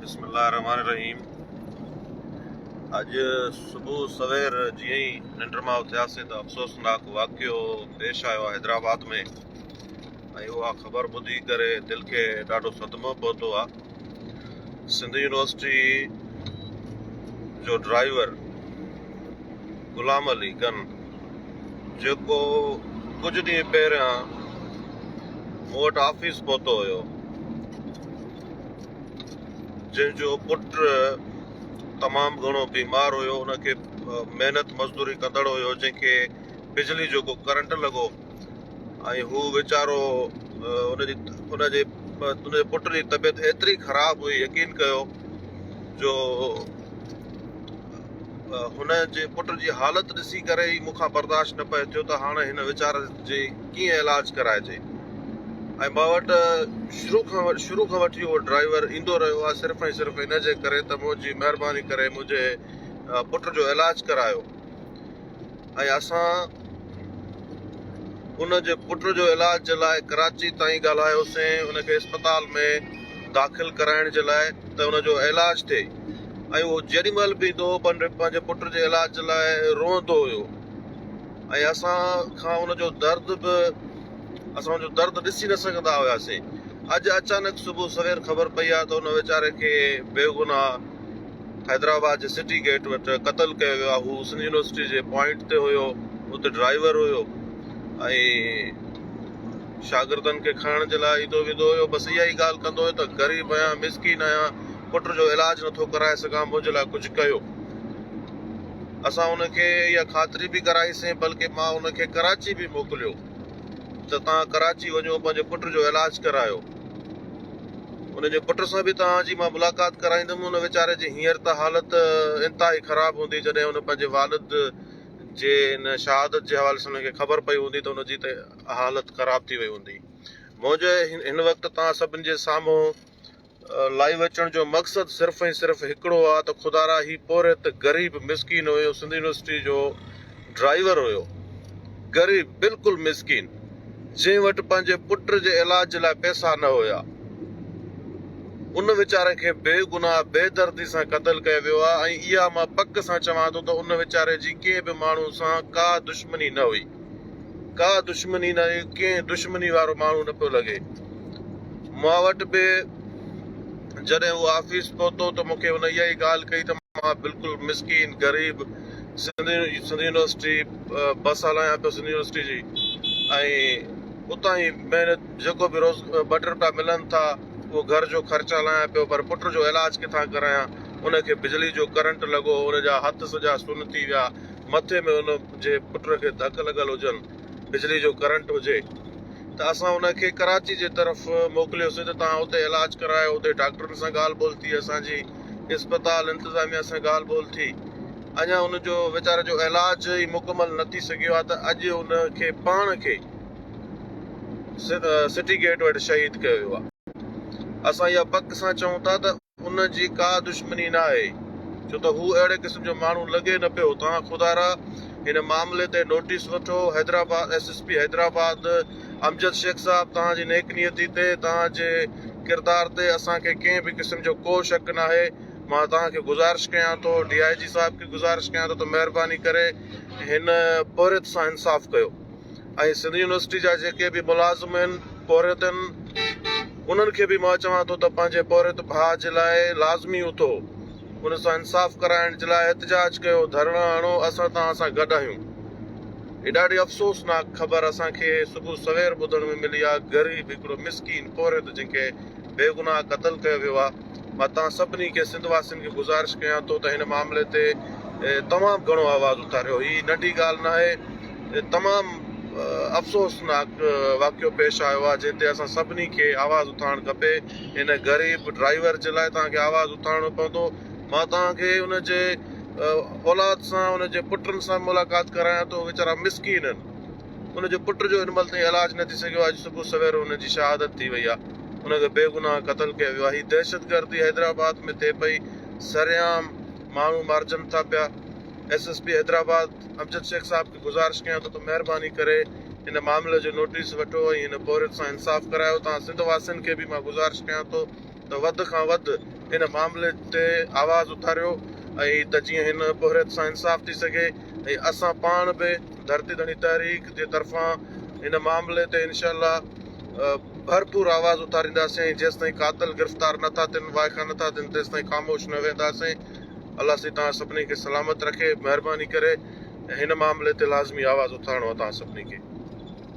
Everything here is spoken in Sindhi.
بسم الله الرحمن الرحيم اڄ صبح سوير جيئن ئي ننڊ مان اٿياسين ته افسوسناڪ واقعو پيش آيو آهي حيدرآباد ۾ ۽ اها خبر ٻڌي ڪري دل کي ڏاڍو صدمو پهتو آهي سنڌ يونيورسٽي جو ڊرائيور غلام علي گن جيڪو ڪجهه ڏينهن پهريان مون وٽ آفيس پهتو هيو جنهن جو پٽ تمام گهڻو بيمار هيو ان کي محنت مزدوري ڪندڙ هيو جنهن کي بجلي جو ڪو ڪرنٽ لڳو ۽ هو ويچارو ان جي ان جي ان جي پٽ جي طبيعت ايتري خراب هئي يقين ڪيو جو هن جي پٽ جي حالت ڏسي ڪري ئي مون کان برداشت نه پئي ٿيو ته هاڻي هن ويچاري جي ڪيئن علاج ڪرائجي ۽ مان وٽ شروع کان شروع کان وٺي اهو ڊرائيور ايندو رهيو آهي صرف ۽ صرف ان جي ڪري ته منهنجي مهرباني ڪري منهنجي پٽ جو علاج ڪرايو ۽ اسان ان جي پٽ جو علاج جي لاء ڪراچي تائين ڳالهايوسين ان کي اسپتال ۾ داخل ڪرائڻ جي لاء ته ان جو علاج ٿئي ۽ اهو جيڏي مهل به ايندو هو پنهنجي پٽ جي علاج جي لاء روئندو هيو ۽ اسان کان ان جو درد به اسان ان جو درد ڏسي نه سگهندا هياسين اڄ اچانڪ صبح سوير خبر پئي آهي ته ان ويچاري کي بيگناهه حيدرآباد جي سٽي گيٽ وٽ قتل ڪيو ويو آهي هو سنڌ يونيورسٽي جي پوائنٽ تي هيو اتي ڊرائيور هيو ۽ شاگردن کي کڻڻ جي لاء ايندو ويندو هيو بس اها ئي ڳالهه ڪندو هيو ته غريب آهيان مسڪين آهيان پٽ جو علاج نٿو ڪرائي سگهان منهنجي لاء ڪجهه ڪيو اسان ان کي اها خاطري به ڪرائيسين بلڪه مان ان کي ڪراچي به موڪليو ته توهان ڪراچي وڃو پنهنجي پٽ جو علاج ڪرايو ان جي پٽ سان به توهان جي مان ملاقات ڪرائيندم. ان ويچاري جي هينئر ته حالت انتهائي خراب هوندي، جڏهن هن پنهنجي والد جي ان شهادت جي حوالي سان هن کي خبر پئي هوندي ته ان جي ته حالت خراب ٿي وئي هوندي. منهنجي هن وقت توهان سڀني جي سامهون لائيو اچڻ جو مقصد صرف ۽ صرف هڪڙو آ ته خدارا هي پورهيت غريب مسڪين هيو، سنڌ يونيورسٽي جو ڊرائيور هيو، غريب بلڪل مسڪين. جنهن وٽ پنهنجي پٽ جي علاج لاء پئسا نه هيا، ان ويچاري کي بي گناهه بي دردي سان قتل ڪيو ويو آهي ۽ اها مان پڪ سان چوان ٿو ته ان ويچاري جي ڪنهن به ماڻهو سان ڪا دشمني نه هئي، ڪا دشمني نه هئي، ڪنهن دشمني وارو ماڻهو نه پيو لڳي. مان وٽ به جڏهن هو آفيس پهتو ته مون کي هن اها ئي ڳالهه ڪئي ته مان بلڪل مسڪين غريب سنڌ يونيورسٽي بس هلايان پيو سنڌ يونيورسٽي جي ۽ اتان ئي محنت جيڪو به روز ٻه ٽي روپيا ملن ٿا اهو گهر جو خرچ هلايان پيو پر پٽ جو علاج ڪٿان ڪرايان ان کي بجلي جو ڪرنٽ لڳو ان جا هٿ سڄا سن ٿي ويا مٿي ۾ ان جي پٽ کي ڌڪ لڳل هجن بجلي جو ڪرنٽ هجي ته اسان ان کي ڪراچي جي طرف موڪليوسين ته توهان اتي علاج ڪرايو اتي ڊاڪٽرن سان ڳالهه ٻولهه ٿي اسان جي اسپتال انتظاميا سان ڳالهه ٻولهه ٿي اڃا ان جو ويچاري جو علاج ئي مڪمل نه ٿي سگهيو آهي ته اڄ ان کي پاڻ کي سٽي گيٽ وٽ شهيد ڪيو ويو آهي. اسان اها پڪ سان چئون ٿا ته ان جي ڪا دشمني نه آهي ڇو ته هو اهڙي قسم جو ماڻهو لڳي نه پيو. توهان خدارا هن معاملي تي نوٽيس وٺو. Hyderabad S S P Hyderabad Amjad Shaikh صاحب توهان جي نيڪ نيتي تي توهان جي ڪردار تي اسان کي ڪنهن به قسم جو ڪو شڪ ناهي. مان توهان کي گذارش ڪيان ٿو ڊي I جي صاحب کي گذارش ڪيان ٿو ته مهرباني ڪري هن پورهيت سان انصاف ڪيو ۽ سنڌ يونيورسٽي جا جيڪي به ملازم آهن پورهيت آهن انهن کي به مان چوان ٿو ته پنهنجي پورهيت ڀاء جي لاء لازمي اٿو ان سان انصاف ڪرائڻ جي لاء احتجاج ڪيو ڌرڻا هڻو اسان توهان سان گڏ آهيون هي ڏاڍي افسوسناڪ خبر اسان کي صبح سوير ٻڌڻ ۾ ملي آهي غريب هڪڙو مسڪين پورهيت جنهن کي بيگناهه قتل ڪيو ويو آهي مان توهان سڀني کي سنڌ واسين کي گذارش ڪيان ٿو ته هن معاملي تي تمام گهڻو آواز اٿاريو هي ننڍي ڳالهه ناهي تمام افسوسناڪ واقعو پيش آيو آهي جنهن تي اسان سڀني کي آواز اٿارڻ کپي هن غريب ڊرائيور جي لاء توهان کي آواز اٿارڻو پوندو مان توهان کي ان جي اولاد سان ان جي پٽن سان ملاقات ڪرايان ٿو ويچارا مسڪين آهن ان جي پٽ جو هن مهل تائين علاج نه ٿي سگهيو آهي اڄ صبح سوير ان جي شهادت ٿي وئي آهي ان کي بيگناهه قتل ڪيو ويو آهي هي دهشتگردي حيدرآباد ۾ ٿئي پئي سرعام ماڻهو مارجن ٿا پيا S S P Hyderabad Amjad Shaikh صاحب کي گذارش ڪيان ٿو ته مهرباني ڪري هن معاملي جو نوٽيس وٺو ۽ هن پورهيت سان انصاف ڪرايو توهان سنڌ واسين کي به مان گذارش ڪيان ٿو. ته وڌ کان وڌ ان معاملي تي آواز اٿاريو ۽ ته جيئن هن پورهيت سان انصاف ٿي سگهي ۽ اسان پاڻ به ڌرتي ڌڻي تحريڪ جي طرفان ان معاملي تي انشاء الله ڀرپور آواز اٿارينداسين ۽ جيستائين قاتل گرفتار نٿا ٿين وائکا نٿا ٿين تيستائين خاموش نه ويهنداسين. الله سائين توهان سڀني کي سلامت رکي. مهرباني ڪري هن معاملي تي لازمي آواز اٿارڻو آهي توهان سڀني کي.